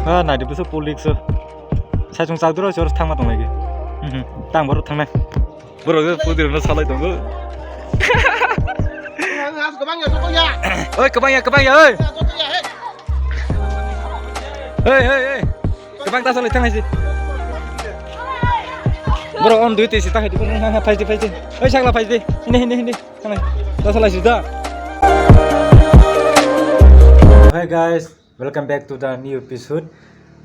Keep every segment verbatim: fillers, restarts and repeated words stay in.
Ah, naidi busu police so. Sai chung chak duro chor thangma tong lagi. Mhm. Tang boro thangnai. Boro ge pudi rona salai tongo. Oi, kebang ya, kebang ya, oi. Hei, hei, hei. Kebang ta salai thangnai si. Boro on duty si ta hai di, ha, ha, phai di, phai di. Oi, sakla phai di. Hini, hini, hini. Thangnai. Ta salai si da. Hey guys, welcome back to the new episode.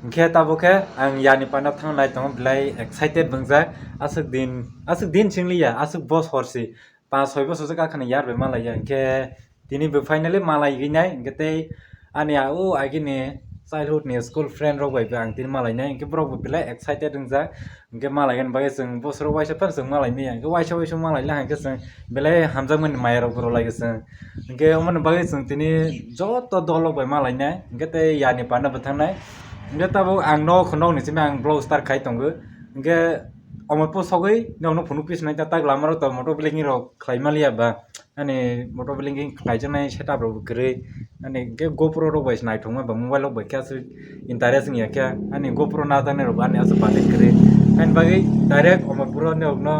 Hingke tabo khe ang yani pana thang nai tongo, belai excited wngjak. Aswk din, aswk din singli ya, aswk bos hor si. Panch soi bosor se kakhani yar bai malai ya. Hingke tini bo finally malai gwi nai. Hingke tei ani a o agini childhood ni school friend rok bai bo ang tini malai nai. Hingke borok bo belai excited wngjak. Hingke malai gani bagwi chwng bosoro waisa phano chwng malai maya. Hingke waisa waisa malai le hingke chwng belai hamjakmani maya rok bo rw lai chwng. Hingke omoni bagwi chwng tini joto dol rok bai malai nai. Hingke tei yani pana bo thangnai. Hingke tabuk ang nok, nok ni simi ang vlog start khai tongo. Hingke omo po sogwi nokno phunuk pis nai ta tak lama rok to motor blinking rok khlai maliya ba. Ani motor blinking khlaijaknai setup rok bo kwrwi. Ani hwnkhe GoPro rok bai se naithokma ba mobile rok bai khe aswk interest wngya khe. Ani GoPro najaknai rok bo ani aswk budget kwrwi. Ani bagwi direct omo puro nokno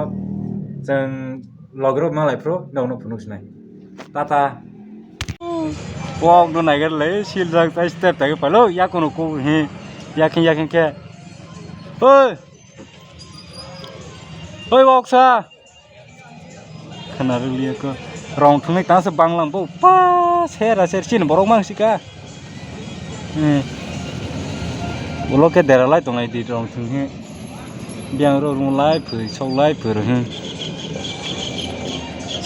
chwng logro malai phuru nokno phunuk sinai. Tata. Kokno naigar le siljak tai step tai phalo yakono kok he yakhin yakhin khe. Oi. Oi, woksa. Khana rwliya ko. Rong thwngnai tangsa banglang bo. Pa, sera ser chini borok mang sika. Hmm. Ulo ke dera lai tongnai di rong thwnghe. Biang ro rung lai phai, sok lai phai rung.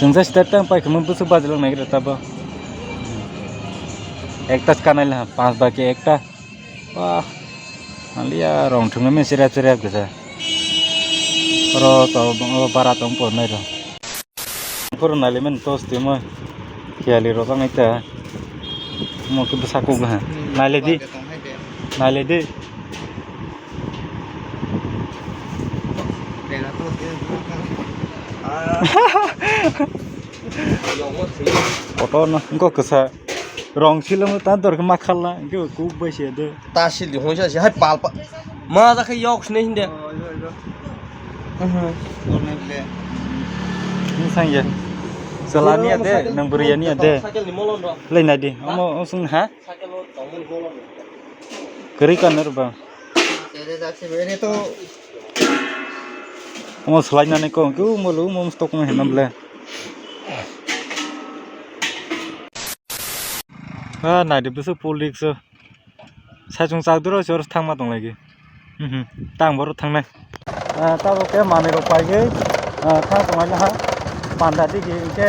Chwngsa step tang pai khama bwswk bajilang nai gra tabo. Ekta kanai la, panch ba ke ekta. Wah, alia rong thwngwi mani cherep cherep kisa. Oro to, oro bara tong por nai rw. Puro naile mani tos twi mo. Khiyali rw tang ita. Mo khe bwsa kuk ha. Naile di. Naile di. Kotor no, wngkha kwsa. Rong silamo ta dor khe ma kharla, hwnkhe bo kuk bai se de. Ta sil di hwnsa se, hai pal pa. Ma ja khe yok sini hinde. Nwng sang ya. Chwla niya de, nwng bwrwi ya niya de. Lei nai di, omo swng ha? Kwrwi ka nw rwba. Omo swlai nani kok, khe omo lo, omo stok ma hinam le. Ah, naidi bwswk police o. Saichung chak duro chor thangma tong lagi. Mhm. Tang boro thangnai. Ah, tabuk khe manwi rok paigwi, ah, thang tong laha. Panda digi khe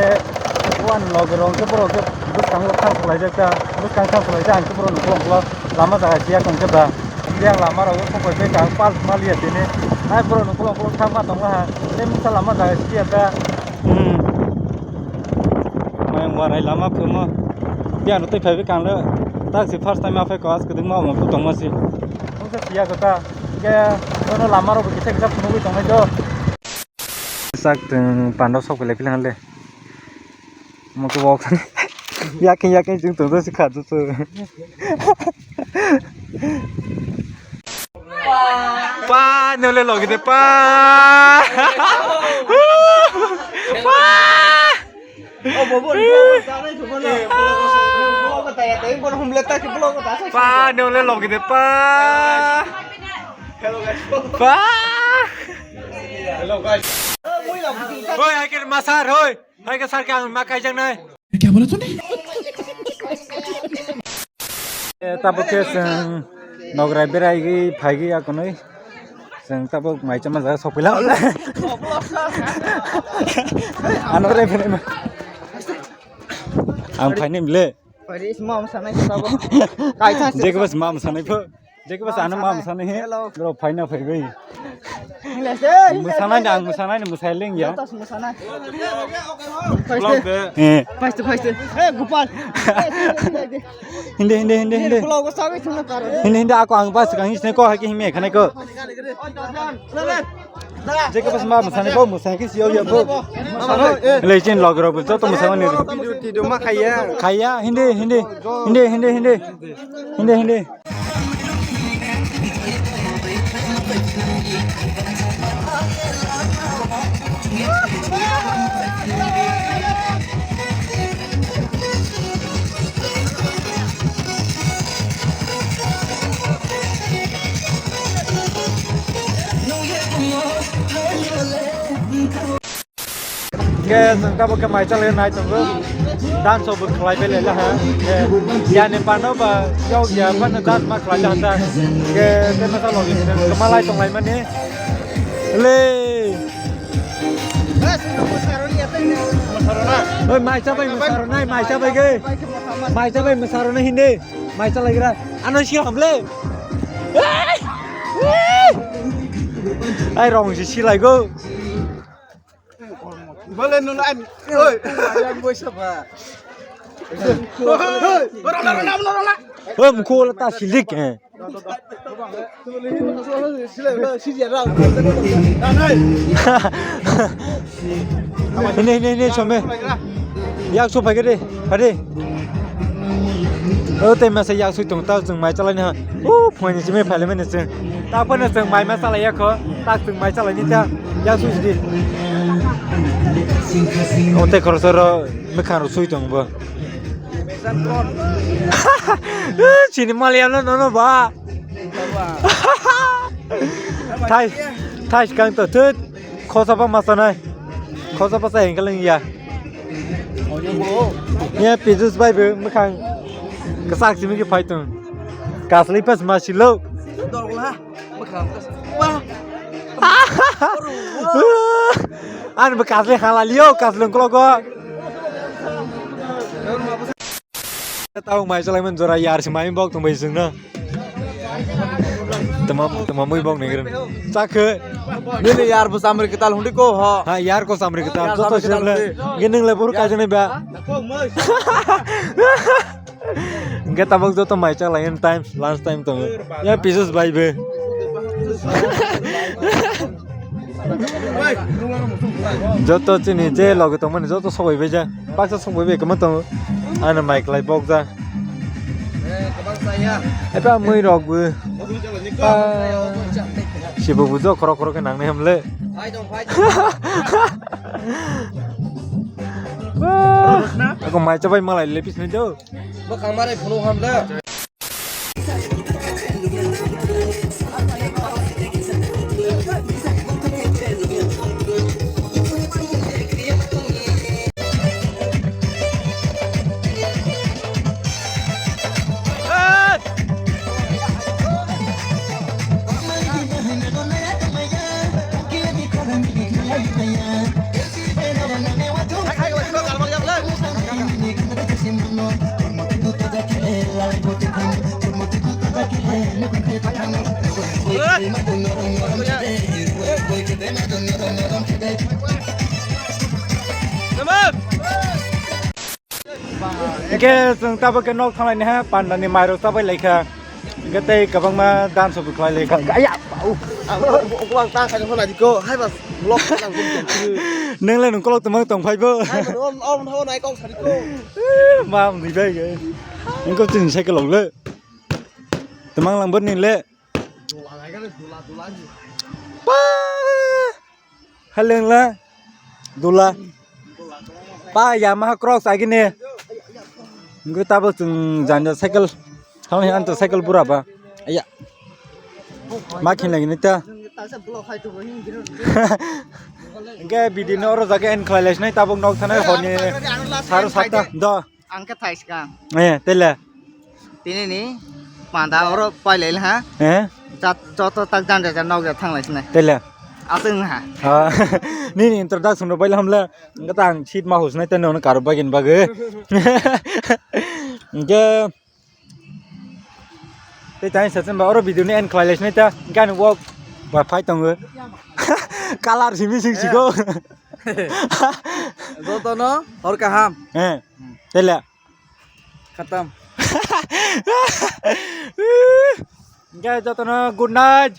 wan logi rok khe borok khe bwskango thang tong laijak ta. Bwskang thang tong laijak ang khe borok nukung ulo lama jaga siya tong khe ba. Yang lama rok kok bai kang pal maliya tini. Hai borok nukung ulo thangma tong laha. Tei mungsa lama jaga siya ta. Hmm. Mayung warai lama phumo. Biyano tei phaibi kanle. Tak si first time aphai ko as kwdwngma omo phu tongma si. Mungsa siya kota. Ke kono lama rok kisa kisa phunugwi tongnai do. Sak tong pando sok le philang le. Omo khe wok. Yakhe yakhe jung tong si kha tu. Pa, nole logi de pa. Pa. Pa, nole logi de pa. Pa. Hoi, hai ke masar, hoi. Hai ke sar ke ang ma kai jang nai. Kya bola tune? Eh, tabuk khe chwng nograi beraigwi phaigwi akonwi chwng tabuk mai chama jaga sokpila. Ano re phene ma. Ang phaini mle. Phaidi sma msanai tabuk. Kaisa. Jekbas ma msanai pho. Jekbas ano ma msanai he. Hello. Bro phaina phaibai. Msanai da ang msanai ni msai leng ya. Jotos msanai. Vlog de. Eh. Paiste paiste. Eh Gopal. Hindi hindi hindi hindi. Vlog ko sabi sunu karo. Hindi hindi ako ang pas kang isne ko haki hime khane ko. Jekbas ma msanai ko msai ki siyo ya bo. Legend log ro bo to msanai ni. Video tido ma khaya. Khaya hindi hindi. Hindi hindi hindi. Hindi hindi. Hingke chwng tabuk khe mai chalai nai tongo. Dance o bo khlai bai lai ha. Hingke yani pano ba yok ya phano dance ma khlai ha ta. Hingke tei masa logi kwma lai tong lai mani. Le. Oi, mai chabai mwsaro nai, mai chabai ge. Mai chabai mwsaro nai hinde. Mai chalai gra. Ano si hamle. Ai rong si silai go. Bale nun ai. Oi. Ayang boy saba. Oi, mukul ta silik eh. Nei, nei, nei, chome. Yak su phai khe de, phai de. O tei masa yak sui tong ta chwng mai chalai ni ha. O phone ni simi phai le mene chwng. Ta phone chwng mai ma chalai ya kho. Ta chwng mai chalai ni ta. Yak sui di. O tei khoroksa ro. Mwkhang rok sui tong bo. Chini maliya no nono ba. Thai, thai skang to thut. Khosa pa masa nai. Khosa pa sa hengkel ya. Ya pisus bai be mwkhang. Kasak simi ki fight tong. Kasli pas masilo. Dorgla. Ani bo kasle hala liyo, kasle ungkolo go. Tau mai chalai man jora yar se mai bok tong bai sung na. Tama, tama mui bok nengren. Chakhe. Nini yar bo samri kital hundi ko ho. Ha, yar ko samri kital. Yar joto samri kital semle. Hundi. Ginning le buru kaijane ba. Hingke tabok joto mai chalai time, lunch time tongo. Ya pisus bai be. Joto chini je loge tongmani joto sogoi bai ja. Baksa sogoi bai kama tongo. Ano mai klai bok ja. Eba mui rok bo. Ah, sibo bujo khoro khoro khe nangnai hamle. Ako mai chabai malai le pisni do. Bwkhang marai phunuk hamle. Hingke chwng tabuk khe nok thanglai ni ha, panda ni mairok chabai lai kha. Hingke tei kwbangma dance bo khlai lai kha. Aya, au. Ang, ang, ang, ang tang khaina hwnadi ko, hai bas, vlog khaina hwnadi ko. Nwngle nung kolok tongma tong phai bo. Hai bas, om, om, hao nai kok sadi ko. Ma mui bai ge. Nung ko chini cycle lok le. Temang lang bot ni le. Pa. Haleng la. Dula. Pa Yamaha Cross agini. Ngu tabuk chwng janja cycle. Hal ni anto cycle bura ba. Aya. Ma khin lagi ni ta. Hingke video no oro jaga end khlai lai sinai tabuk nok thanai horni saro satta. Do. Ang khe thai swkang. Eh, tele. Tini ni panda oro pailai ha. Eh? Jat-, joto tak janja jan nok ja thanglai sinai. Tele. Aswng ha. Ah, nini introduction ro baila hamle. Gata ang seat ma husnai tene ono karo bagin bage. Hingke tei tani sa chwng ba oro video ni end khlai lai sinai ta. Gani walk ba phai tongo. Color simi sing siko. Jotono hor kaham. Eh. Tele. Khatam. Hingke jotono good night.